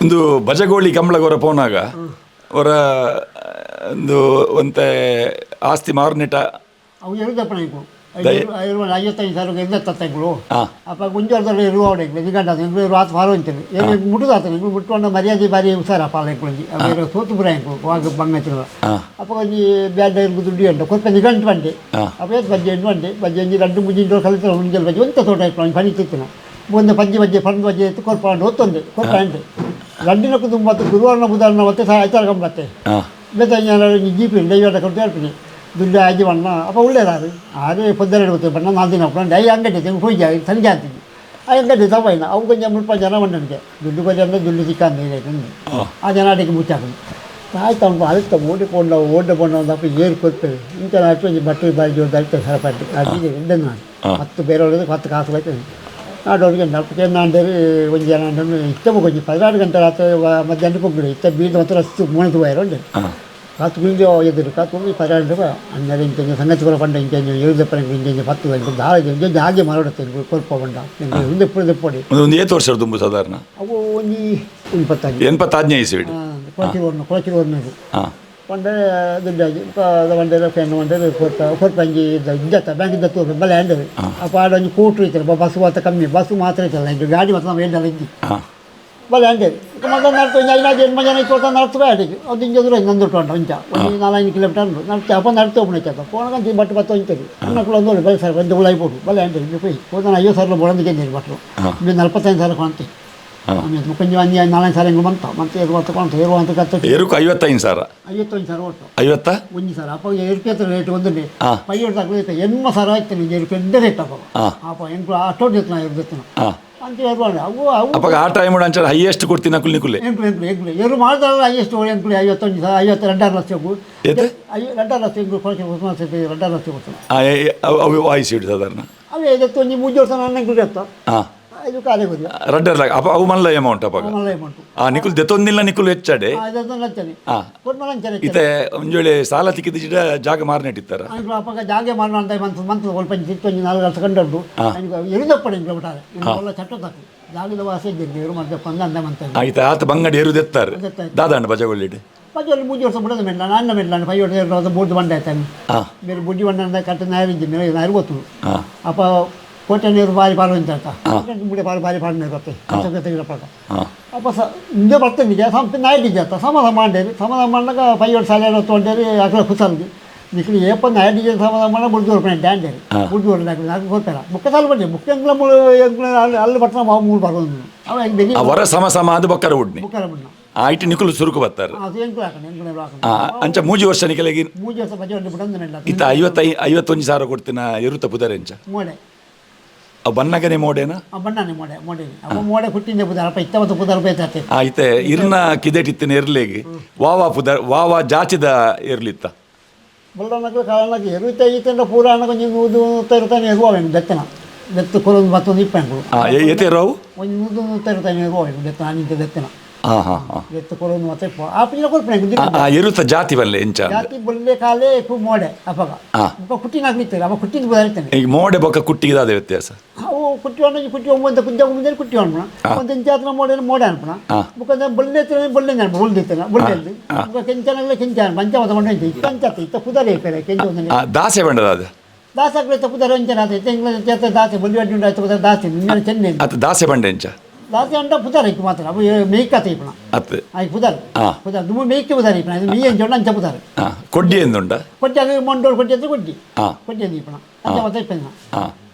ಒಂದು ಬಜಗೋಳಿ ಕಂಬಳಗೊರ ಪೋನಾಗ ಅವರ ಒಂದು ಒಂತೆ ಆಸ್ತಿ ಮಾರ್ನೆಟ. ಅವು ಎರುದಪ್ಪಣ ಇಂಕು 55,000 ಎದ್ದತ್ತಂಗಳು. ಅಪ್ಪ ಗುಂಜೋರ್ದಲ್ಲಿ ಇರುವ ಅವಡೆ ನಿಗಂಡ ಎಂಗ್ಳು ಆತ ಫಾರೋ ಅಂತೀನಿ ಏನು ಮುಟ್ಟುದಾತ ಎಂಗ್ಳು ಮುಟ್ಟುವಂಡ ಮರ್ಯಾದೆ ಬಾರಿ ಹುಷಾರಪ್ಪ ಅಲ್ಲ ಎಂಕ್ಳು ಅವು ಸೋತು ಬುರ ಎಂಕ್ಳು ವಾಗ ಬಂಗತ್ತಿನ. ಅಪ್ಪ ಒಂಜಿ ಬ್ಯಾಡ ಇರ್ಗು ದುಡ್ಡು ಉಂಟು ಕೊರ್ಪ ನಿಗಂಟು ಬಂಡೆ. ಅಪ್ಪ ಏತ್ ಬಜ್ಜೆ ಎಂಟು ಬಂಡೆ ಬಜ್ಜೆ ಒಂಜಿ ರಡ್ಡು ಮುಂಜಿ ಕಲಿತ ಮುಂಜಲ್ ಬಜ್ಜೆ ಒಂತ ತೋಟ ಇತ್ತು ಒಂಜಿ ಪನಿ ತಿತ್ತಿನ ಒಂದು ಪಜ್ಜೆ ಬಜ್ಜೆ ಪಂದು ಬಜ್ಜೆ ಎತ್ತು ಕೊರ್ಪ ಉಂಟು ಒತ್ತೊಂದೆ ಕೊರ್ಪ ಉಂಟು ರಡ್ಡಿನಕ್ಕೂ ತುಂಬ ಗುರುವಾರನ ಬುಧವಾರನ ಮತ್ತೆ ಆಯ್ತಾರ ಕಂಬತ್ತೆ. ಬೇತೆ ಜೀಪಿ ಡೈವರ್ ಕೊಟ್ಟು ಹೇಳ್ತೀನಿ ದುಡ್ಡು ಆಜಿ ಬಣ್ಣ ಅಪ್ಪ ಒಳ್ಳೇದಾರು ಆರು ಪೊದ್ದೆರಡು ಗೊತ್ತು ಬಣ್ಣ 4 ದಿನ ಅಪ್ಪ I ಅಂಗಡಿ ತೆಂಗು ಪೂಜೆ ಸಂಜೆ ಅಂತೀನಿ ಆ ಅಂಗಡಿ ತಗೋಯ್ನ ಅವು ಕೊಂಚ ಮುಲ್ಪ ಜನ ಬಂಡನಿಗೆ ದುಡ್ಡು ಕೊಂಚ ಅಂದ್ರೆ ದುಡ್ಡು ಸಿಕ್ಕಂತ ಆ ಜನ ಅಡಿಗೆ ಮುಚ್ಚಾಕಿ ಆಯ್ತು ಅವ್ನು ಅಳ್ತ ಓಡಿಕೊಂಡ ಓಡ ಕೊಂಡ ಅಪ್ಪ ಏರು ಕೊಡ್ತೇವೆ ಇಂಥ ಅಷ್ಟು ಒಂಜಿ ಬಟ್ಟೆ ಬಾರಿ ಜೋರು ಅಳ್ತೇವೆ ಸರಪಟ್ಟಿ ಅದು ಇದ್ದನ್ನು ನಾನು ಹತ್ತು ಬೇರೆ 10 ಕಾಸು ಬರ್ತದೆ ನಾಡೋರಿಗೆ ನಲ್ಪಕ್ಕೆ ನಾಂಡೇರಿ ಒಂಜಿ ಜನ ಇತ್ತ ಒಂಜಿ 16 ಗಂಟೆ ರಾತ್ರಿ ಮಧ್ಯಾಹ್ನ ಪೊಗ್ಗುಡು ಇತ್ತ ಬೀದ ಮಾತ್ರ ರಸ್ತು ಮೂಣದು ವೈರ್ ಉಂಟು ಕಾತು ಗುಂಜು ಎದುರು ಕಾತು ಹೋಗಿ 12 ಹನ್ನೆರಡು ಇಂಚ ಸಂಗತಿ ಕೂಡ ಪಂಡ ಇಂಚ ಏಳು ಇಂಚ 10 ಇಂಚ ದಾಳ ಇಂಚ ಹಾಗೆ ಮಾರಾಡುತ್ತೆ ಕೊಲ್ಪ ಬಂಡ ಒಂದು ಎಪ್ಪು ದೆಪ್ಪಡಿ. ಒಂದು ಒಂದು ಏತ್ ವರ್ಷ ತುಂಬ ಸಾಧಾರಣ? ಅವು ಒಂಜಿ 85. 80 ಇಸ್ವಿಡ್. ಕೊಳಚಿರೋರ್ನ ಕೊಳಚಿರೋರ್ನದು ಪಂಡ ದುಡ್ಡಾಗಿ ಬಂಡೆಲ್ಲ ಫ್ಯಾನ್ ಬಂಡೆಲ್ಲ ಕೊರ್ಪ ಕೊರ್ಪ ಅಂಜಿ ಇದ್ದ ಇದ್ದತ್ತ ಬ್ಯಾಂಕ್ ಇದ್ದ ತೋರ್ಪ ಬಲೆ ಅಂಡದು. ಅಪ್ಪ ಆಡ ಒಂಜಿ ಕೂಟ್ರು ಇತ್ತಲ್ಲ, ಬಸ್ ಮಾತ್ರ ಕಮ್ಮಿ, ಬಸ್ ಮಾತ್ರ ಇತ್ತಲ್ಲ, ಇದು ಗಾಡಿ ಮಾತ್ರ ನಾವು ಎಂಡಲ್ಲ ಇದ್ದಿ. ಬಲೆ ಅಂಡೇದು ಮತ್ತೆ ನಡ್ತು ಒಂಜಿ ಐನಾಜ್ ಎಣ್ಮ ಜನ ಇತ್ತು ನಡ್ತು ಅಡಿಗೆ ಅದು ಇಂಜ ದೂರ ನಂದುಟ್ಟು ಉಂಟು ಒಂಚ ಒಂದು 4-5 ಕಿಲೋಮೀಟರ್ ಉಂಟು ನಡ್ತು. ಅಪ್ಪ ನಡ್ತು ಒಬ್ಬನ ಫೋನ್ ಬಟ್ಟು ಬತ್ತ ಒಂಚದು ಅನ್ನಕ್ಕೂ ಒಂದು ಬಲೆ ಸರ್ ಒಂದು ಉಳಾಯಿ ಪೋಟು ಬಲೆ ಅಂಡೇದು ಪೋಯಿ ಹೋದ 50,000 ಬೊಳಂದಿಗೆ ಭಟ್ರು 45,000 ಕಾಣ್ತಿ. ಆಮೇಲೆ ಕೊಂಚ ಒಂಜಿ 4-5 ಸಾವಿರ ಹಿಂಗೆ ಬಂತ ಮತ್ತೆ ಏರು ಅಂತ ಕಾಣ್ತು ಏರು ಅಂತ ಕತ್ತ. ಎರುಕು 55,000? 51,000 ಒಟ್ಟು. ಐವತ್ತ 1 ಸಾವಿರ ಅಪ್ಪ ಏರುಪೇ ರೇಟ್ ಒಂದೇ ಪೈಯೊಟ್ಟು ತಗೊಳ್ಳಿ 80,000 ಆಯ್ತು ನಿಂಗೆ ಏರುಪೇ ಎಡ್ಡೆ ರೇಟ್ ಅಪ್ಪ. ಅಪ್ಪ ಎಂಟು ಅಷ್ಟೊಂದು ಎತ್ತನ ಎತ್ತನ ಅಂತ ಏರ್ಬಾರ್ದು ಅವು ಅವು. ಅಪ್ಪ ಆ ಟೈಮ್ ಅಂಚ ಹೈಯೆಸ್ಟ್ ಕೊಡ್ತೀನಿ ಅಕುಲ್ ನಿಕುಲೆ. ಎಂಟು ಎಂಟು ಎಂಟು ಏರು ಮಾಡ್ದಾರಲ್ಲ ಹೈಯೆಸ್ಟ್ ಎಂಟು 51 ಸಾವಿರ 52.5 ಲಕ್ಷ. ಏತ್? 2.5 ಲಕ್ಷ ಎಂಟು ಕೊಳಚೆ 2.5 ಲಕ್ಷ ಕೊಡ್ತಾನೆ. ಅವು ವಾಯಿಸಿ ಇಡು ಸಾಧಾರಣ. ಅವೇ ಇದತ್ತು ಒಂಜಿ ಮೂಜಿ ವರ್ಷ ನನ್ನ ಎಂಕುಲು ಎತ್ತ ಇದು ಕಾರ್ಯ ಗೊತ್ತಿಲ್ಲ. ರಡ್ಡರ್ ಅಪ್ಪ ಅವು ಮಲ್ಲ ಅಮೌಂಟ್ ಅಪ್ಪ. ಮಲ್ಲ ಅಮೌಂಟು. ನಿಕುಲ್ ದೆತ್ತೊಂದಿಲ್ಲ ನಿಕುಲ್ ಹೆಚ್ಚಾಡೆ. ಇದನ್ನು ಹಚ್ಚನೆ ಕೊಟ್ಟು ಅಂಚನೆ. ಇತ್ತೆ ಒಂಜೊಳೆ ಸಾಲ ತಿಕ್ಕಿದ ಜಾಗ ಮಾರ್ನೆಟ್ಟಿತ್ತಾರ? ಅಪ್ಪಗ ಜಾಗೆ ಮಾಡ ಅಂತ ಮಂತ್ ಮಂತ್ ಸ್ವಲ್ಪ ಸಿಟ್ಟು ಒಂಜಿ 4 ಲಕ್ಷ ಕಂಡದ್ದು ಎರುದಪ್ಪಣ ಇಂಗ್ಲ ಬಿಟ್ಟಾರೆ ಒಳ್ಳೆ ಚಟ್ಟ ತಕ್ಕ ಜಾಗದ ವಾಸ ಇದ್ದಿದ್ದು ಎರು ಮಾಡ್ದೆ ಪಂದ ಅಂದ ಮಂತ. ಇತ್ತೆ ಆತ ಬಂಗಡಿ ಎರುದು ಎತ್ತಾರೆ. ಎತ್ತಾಯ್ತು. ದಾದಾಂಡ ಬಜಗೊಳ್ಳಿಡ್? ಪಂಚಲ್ಲಿ ಮೂಜಿ ವರ್ಷ ಬಿಡೋದು ಮೆಲ್ಲ ನನ್ನ ಮೆಲ್ಲ ಫೈ ವರ್ಷ 2 ವರ್ಷ ಬೂರ್ದು ಬಂಡ ಆಯ್ತಾನೆ. ಬೇರೆ ಬುಡ್ಡಿ ಬಂಡ ಕಟ್ಟ ನಾಯರು ಇದ್ದೀನಿ ನಾಯರು ಗೊತ್ತು. ಅಪ್ಪ ಕೋಟೆ ನೀರು ಬಾರಿ ಪಾಲು ಅಂತ ಹೇಳ್ತಾ ಮುಡಿ ಪಾಲು ಬಾರಿ ಪಾಲು ನೀರು ಬರ್ತದೆ ತೆಗಿರಪ್ಪ. ಅಪ್ಪ ಸ ಇಂದೇ ಬರ್ತೇನೆ ನಿಜ ಸಂಪ ನಾಯ್ಡಿದ್ದೆ ಅತ್ತ ಸಮಾಧಾನ ಮಾಡೇರಿ ಸಮಾಧಾನ ಮಾಡಾಗ ಫೈ ವರ್ಷ ಸಾಲ ತೊಗೊಂಡೇರಿ ಅಕಡೆ ಕುಸಲ್ಗಿ ನಿಕ್ಲಿ ಏಪ ನಾಯ್ಡಿಗೆ ಸಮಾಧಾನ ಮಾಡ ಬುಡ್ದು ರೂಪಾಯಿ ಡ್ಯಾಂಡೇರಿ ಬುಡ್ದು ನಾಲ್ಕು ನಾಲ್ಕು ಕೊಡ್ತಾರ ಮುಖ್ಯ ಸಾಲ ಬನ್ನಿ ಮುಖ್ಯ ಎಂಗ್ಲ ಮೂಳು ಎಂಗ್ಲ ಅಲ್ಲಿ ಅಲ್ಲಿ ಬರ್ತನ ಮಾವು ಮೂರು ಬರೋದು ಅವ ಹೆಂಗೆ ಬೆಗಿ. ವರ ಸಮ ಸಮ ಅದು ಬಕ್ಕರ ಉಡ್ನಿ. ಬುಕ್ಕರ ಬಣ್ಣ. ಇಟ್ಟು ನಿಕುಲು ಸುರುಕು ಬರ್ತಾರೆ. ಅದು ಎಂಕುಲು ಹಾಕೊಂಡು ಎಂಕುಲು ಹಾಕೊಂಡು. ಅಂಚ ಮೂಜಿ ವರ್ಷ ನಿಕಲೆಗಿ. ಮೂಜಿ ವರ್ಷ ಬಜೆ ಒಂದು ಬಿಡಂದು ಮೆಲ್ಲ. ಇತ್ತ 51,000 ಕೊಡ್ತಿನ ಎರುತ ಪುದರೆಂಚ? ಮೋಡೆ. ಅವು ಬನ್ನಗನೆ ಮೋಡೇನಾ? ಆ ಬಣ್ಣನೆ ಮೋಡೆ ಮೋಡೆ ಅಪ್ಪ ಮೋಡೆ ಹುಟ್ಟಿಂದೆ ಪುದಾರ ಅಪ್ಪ ಇತ್ತ ಪುದಾರ ಬೇತಾತೆ. ಇತ್ತೆ ಇರ್ನ ಕಿದೆಟಿತ್ತಿನ ಎರ್ಲೆಗಿ ವಾವಾ ಪುದರ್ ವಾವಾ ಜಾಚಿದ ಎರ್ಲಿತ್ತ? ಬಲ್ಲನಗಳು ಕಾಲನಾಗ ಎರುತ್ತ ಈತಂಡ ಪೂರಾಣ ಕೊಂಚ ನೂದು ತರುತ್ತಾನೆ ಎರುವ ಬೆತ್ತನ ಬೆತ್ತು ಕೊರೊಂದು ಮತ್ತೊಂದು ಇಪ್ಪಂಗಳು. ಏತೇರವು? ಒಂದು ನೂದು ತರುತ್ತಾನೆ ಎರುವ ಬೆತ್ತನ ನಿಂತ ಬೆತ್ತನ. ಹಾ ಹಾ ಹಾ ಬೆತ್ತು ಕೊರೊಂದು ಮತ್ತೆ ಆ ಪಿಂಜ ಕೊರ್ಪಣೆ. ಎರುತ ಜಾತಿ ಬಲ್ಲೆ ಎಂಚ ಅಂದ್? ಜಾತಿ ಬಲ್ಲೆ ಕಾಲೇ ಕು ಮೋಡೆ ಅಪ್ಪಗ. ಬೊಕ್ಕ ಕುಟ್ಟಿನಾಗ್ಲಿತ್ತಾರೆ ಅಪ್ಪ ಕುಟ್ಟಿನ ಬದಾರಿತಾನೆ. ಈಗ ಮೋಡೆ ಬೊಕ್ಕ ಕುಟ್ಟಿಗೆ ವ್ಯತ್ಯಾಸ? ಅವು ಕುಟ್ಟಿ ಹಣ್ಣು ಕುಟ್ಟಿ ಒಂಬತ್ತು ಕುಂಜ ಮುಂದೆ ಕುಟ್ಟಿ ಹಣ್ಣು ಒಂದು ಇಂಚಾತ್ನ ಮೋಡೆ ಮೋಡೆ ಅನ್ಪಣ. ಬೊಕ್ಕ ಬಲ್ಲೆ ಎತ್ತಿನ ಬಲ್ಲೆ ಅನ್ಪ ಬುಲ್ದಿತ್ತನ ಬುಲ್ದೆ ಬೊಕ್ಕ ಕೆಂಚನಾಗಲೇ ಕೆಂಚ ಪಂಚ ಮತ ಮಂಡ ಇತ್ತ ಅಂಚತ್ತ ಇತ್ತ ಕುದರೆ ಪೇರೆ ಕೆಂಚ ಒಂದನೆ. ದಾಸೆ ಬಂಡದ ಅದು? ದಾಸಾಗ್ಲೆ ತಪ್ಪುದಾರ ಅಂಚನ ಆತ ಇತ್ತ ಚೇತ ದಾಸೆ ಬಲ್ಲಿ ಅಡ್ಡಿ ಉಂಡು ಆಯ್ತು ದಾಸೆ ನಿನ್ನ ಚೆನ್ನೆ. ಅತ್ ದಾಸೆ ಬಂಡೆ ಎಂಚ? ದಾಸೆ ಅಂಡ ಪುದಾರ ಇಕ್ಕು ಮಾತ್ರ ಅವು ಮೇಯ್ಕತೆ ಇಪ್ಪಣ. ಅತ್. ಆಯ್ತು ಪುದಾರ್. ಪುದಾರ್ ದುಮ್ಮು ಮೇಯ್ಕೆ ಪುದಾರ ಇಪ್ಪಣ ಇದು ಮೀ ಅಂಚ ಅಂಚ ಪುದಾರ್. ಕೊಡ್ಡಿ ಎಂದುಂಡ? ಕೊಡ್ಡಿ ಅದು ಮಂಡೋಳು ಕೊಡ್ಡಿ ಅಂತ ಕೊಡ್ಡಿ. ಕೊಡ್ಡಿ ಅಂದು ಇಪ್ಪಣ ಅಂಚ ಮತ್ತೆ ಇಪ್ಪಣ.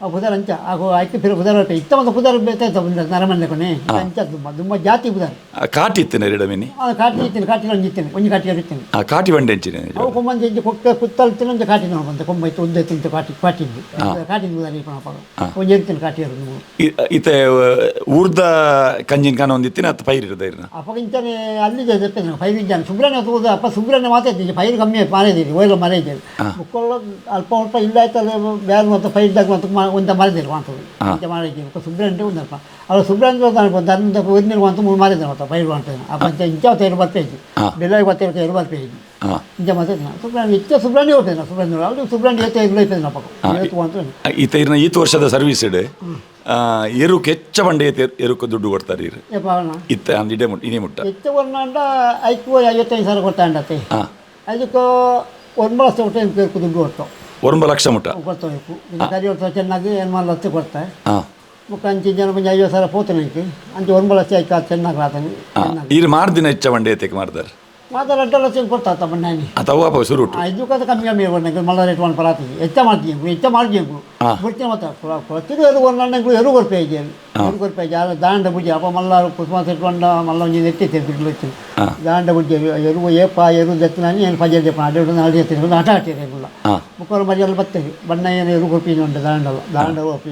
ಆ ಪುದಾರ್ ಅಂಚ ಆಗೋ ಆಯ್ತು ಫಿರ ಪುದಾರ್ ಇತ್ತ ಮತ್ತೆ ಪುದಾರ್ ಬೇತಾಯ್ತು ನರಮನೆ ಕೊನೆ ಅಂಚ ದುಮ್ಮ ದುಮ್ಮ ಜಾತಿ ಪುದಾರ್. ಕಾಟಿ ಇತ್ತೇನೆ ರೆಡಮಿನಿ? ಆ ಕಾಟಿ ಇತ್ತೇನೆ ಕಾಟಿ ಒಂಜಿ ಇತ್ತೇನೆ ಒಂಜಿ ಕಾಟಿ ಇತ್ತೇನೆ. ಕಾಟಿ ಬಂಡೆ ಎಂಚಿನ? ಅವು ಕೊಮ್ಮಂಜಿ ಇಂಚ ಕೊಕ್ಕ ಕುತ್ತಲ್ ತಿನ್ನೊಂಜಿ ಕಾಟಿ ನೋಡು ಬಂತೆ ಕೊಂಬ ಇತ್ತು ಉದ್ದ ಇತ್ತು ಕಾಟಿ ಕಾಟಿದ್ದು ಕಾಟಿನ ಪುದಾರ್ ಇಪ್ಪಣ ಅಪ್ಪ ಒಂಜಿ ಇರ್ತೇನೆ ಕಾಟಿ ಇರೋದು. ಇತ್ತೆ ಊರ್ದ ಕಂಜಿನ ಕಾನ ಒಂದಿತ್ತಿನ ಅತ್ತ ಪೈರ್ ಇರದ ಇರ್ನ? ಅಪ್ಪ ಇಂಚನೆ ಅಲ್ಲಿದೆ ಜೊತೆ ಪೈರು ಇಂಚಾನೆ ಸುಬ್ರಹ್ಮಣ್ಯ ತಗೋದು ಅಪ್ಪ ಸುಬ್ರಹ್ಮಣ್ಯ ಮಾತಾಡ್ತೀನಿ ಪೈರು ಕಮ್ಮಿ ಮಾರಿದ್ದೀರಿ ಒಯ್ಲ ಮರ ಇದ್ದೀರಿ ಮುಕ್ಕೊಳ್ಳ ಅಲ್ಪ ಅಲ್ಪ ಇಲ್ಲ ಆಯ್ತಲ್ಲ ಬೇರೆ ಮತ್ತು ಪೈರ್ದಾಗ ಮತ್ತು ಒಂದ ಮರದಿರು ಅಂತದ್ದು ಇಂಚ ಮಾರಿದ್ದೀರಿ ಸುಬ್ರಹ್ಮಣ್ಯ ಒಂದಲ್ಪ ಅವ್ರು ಸುಬ್ರಹ್ಮಣ್ಯ ಧರ್ಮದ ಒಂದಿರು ಅಂತ ಮೂರು ಮಾರಿದ್ರು ಮತ್ತು ಪೈರು ಅಂತ ಅಪ್ಪ ಇಂಚ ಇಂಚ ತೇರು ಬರ್ತಾ ಬೆಲ್ಲ ಗೊತ್ತಿರೋ ತೇರು ಬರ್ತಾ ಇಂಚ ಮತ್ತೆ ಸುಬ್ರಹ್ಮಣ್ಯ ಇಚ್ಚ ಸುಬ್ರಹ್ಮಣ್ಯ ಹೋಗ್ತೇನೆ ಸುಬ್ರಹ್ಮಣ್ಯ ಅಲ್ಲಿ ಸುಬ್ರಹ್ಮಣ್ಯ ಏತ ಇಲ್ಲ ಇಪ್ಪತ್ತು ಅಪ್ಪ ಏತು ಅಂತ. ಇತ್ತ ಇರ್ನ ಈತ ವರ್ಷದ ಸರ್ವಿಸ್ ಇಡು. ಎರುಕ್ ಹೆಚ್ಚ ಪಂಡೆ ಎರುಕ್ ದುಡ್ಡು ಕೊಡ್ತಾರೆ ಇರು? ಏಪ ಅವನ? ಇತ್ತ ಅಂದ್ ಇಡೆ ಮುಟ್ಟ, ಇನಿ ಮುಟ್ಟ. ಹೆಚ್ಚ ಕೊರ್ನಾಂಡ ಐಕ್ 55,000 ಕೊಡ್ತಾಂಡತ್ತೆ. ಅದಕ್ಕೆ 9 ಲಕ್ಷ ಕೊಟ್ಟು ಎಂಕ್ ದುಡ್ಡು ಕೊಡ್ತಾವ. 9 ಲಕ್ಷ ಮುಟ್ಟ? ಕೊಡ್ತಾವೆ. ಇನ್ನು ಕರಿ ವರ್ಷ ಚೆನ್ನಾಗಿ 8 ಲಕ್ಷ ಕೊಡ್ತಾರೆ. ಬೊಕ್ಕ ಅಂಚಿ ಜನ ಒಂಜಿ 50,000 ಪೋತನ ಐತಿ. ಅಂಚೆ 9 ಲಕ್ಷ ಐಕ್ ಚೆನ್ನಾಗಿ ಆತನಿ. ಚೆನ್ನಾಗಿ. ಈರ್ ಮಾರ್ದಿನ ಹೆಚ್ಚ ಪಂಡೆ ಏತಕ್ಕೆ ಮಾರ್ದಾರ್? ಮಾತ 2.5 ಲಕ್ಷ ಕೊಡ್ತಾ ಬಣ್ಣಾನಿ. ಅವ ಅಪ ಸುರುಟು. ಇದಕ್ಕಂತ ಕಮ್ಮಿ ಕಮ್ಮಿ ಕೊಡ್ನಂಗೆ ಮಲ್ಲ ರೇಟ್ ಮನ್ಪರ ಆತಿಜಿ. ಹೆಚ್ಚ ಮಾಡ್ತೀವಿ, ಹೆಚ್ಚ ಮಾಡ್ತೀವಿ. ಬಿಡ್ತೀನಿ ಮತ್ತೆ ಕೊಡ್ತಿರು ಎರು ಕೊರ್ನಂಗೆ ಎರು ಕೊರ್ಪೆ ಎರು ಕೊರ್ಪೆ ಯಾರು ದಾಂಡ ಬುಜ್ಜಿ ಅಪ್ಪ ಮಲ್ಲ ಕುಸುಮ ಸೆಟ್ಕೊಂಡ ಮಲ್ಲ ಒಂಜಿ ನೆಟ್ಟಿತ್ತೆ ಬಿಡ್ಲು ಇತ್ತು. ದಾಂಡ ಬುಜ್ಜಿ ಎರು ಏಪ ಎರು ದತ್ತಿನಾನಿ ಏನು ಪಜೆ ದೆಪ್ಪ ಅಡ್ಡ ನಾಡಿ ಎತ್ತಿನ ಆಟ ಆಡ್ತೀರಿ ಎಂಗುಲ್ಲ. ಮುಕ್ಕವರು ಮರಿಯಲ್ಲ ಬತ್ತೇವೆ ಬಣ್ಣ ಏನು ಎರು ಕೊರ್ಪಿ ಉಂಟು ದಾಂಡಲ್ಲ ದಾಂಡ ಒಪ್ಪಿ.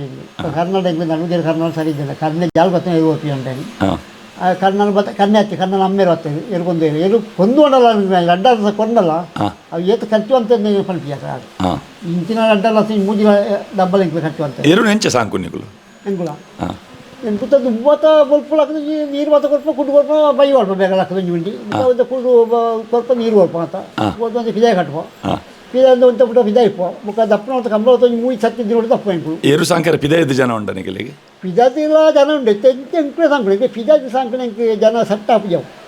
ಕರ್ನಾಟಕ ನಡುಗೆರೆ ಕರ್ನಾಟಕ ಸರಿ ಇದ್ದಿಲ್ಲ. ಕರ್ನೆ ಜಾಲ್ ಬತ್ತನ ಎರು ಒಪ್ಪಿ ಉಂಟು. ಕರ್ನಲ್ ಬತ್ತ ಕನ್ನೆ ಹತ್ತಿ ಕರ್ನಲ್ ಅಮ್ಮೇರು ಹತ್ತೇವೆ ಎರು ಕೊಂದು ಎರು ಕೊಂದು ಉಂಡಲ್ಲ 2.5 ಲಕ್ಷ ಕೊಂಡಲ್ಲ. ಅವು ಏತು ಖರ್ಚು ಅಂತ ಪನ್ಪಿ ಅದು. ಇಂಚಿನ 2.5 ಲಕ್ಷ ಮೂಜಿ ಡಬ್ಬಲ್ ಇಂಕ್ ಖರ್ಚು ಅಂತ. ಎರು ನೆಂಚ ಸಾಂಕು ನಿಕುಲು? ಎಂಕುಲ ಎಂಕುತ ದುಬ್ಬತ ಬೊಲ್ಪು ಹಾಕದ ನೀರು ಮಾತ ಕೊರ್ಪ, ಕುಡ್ಡು ಕೊರ್ಪ, ಬೈ ಕೊರ್ಪ ಬೇಗ ಹಾಕದ ಒಂಜಿ ಉಂಡಿ ಕುಡ್ಡು ಕೊರ್ಪ, ನೀರು ಕೊರ್ಪ ಅಂತ ಒಂದು ಫಿದಾಯಿ ಕಟ್ಟುವ. ಫಿದಾಯಿಂದ ಒಂತ ಪುಟ್ಟ ಫಿದಾಯಿ ಇಪ್ಪ ಬೊಕ್ಕ ದಪ್ಪನ ಅಂತ ಕಂಬಳ ಒಂಜಿ ಮೂಜಿ ಸತ್ತಿ ದಿನ ದಪ್ಪ ಎಂಕುಲು. ಎರು ಸಾಂಕರ ಪಿದೈದು ಜನ ಉಂಡ ನಿಕಲಿಗೆ? ಫಿದಾದಿಲ ಜನ ಉಂಡು. ಎಂತ ಎಂಕುಲೆ ಸಾಂಕುಲು ಫಿದಾದಿ ಸಾಂಕುಲು ಎಂಕ್ ಜನ ಸೆಟ್ ಆಪುಜವು.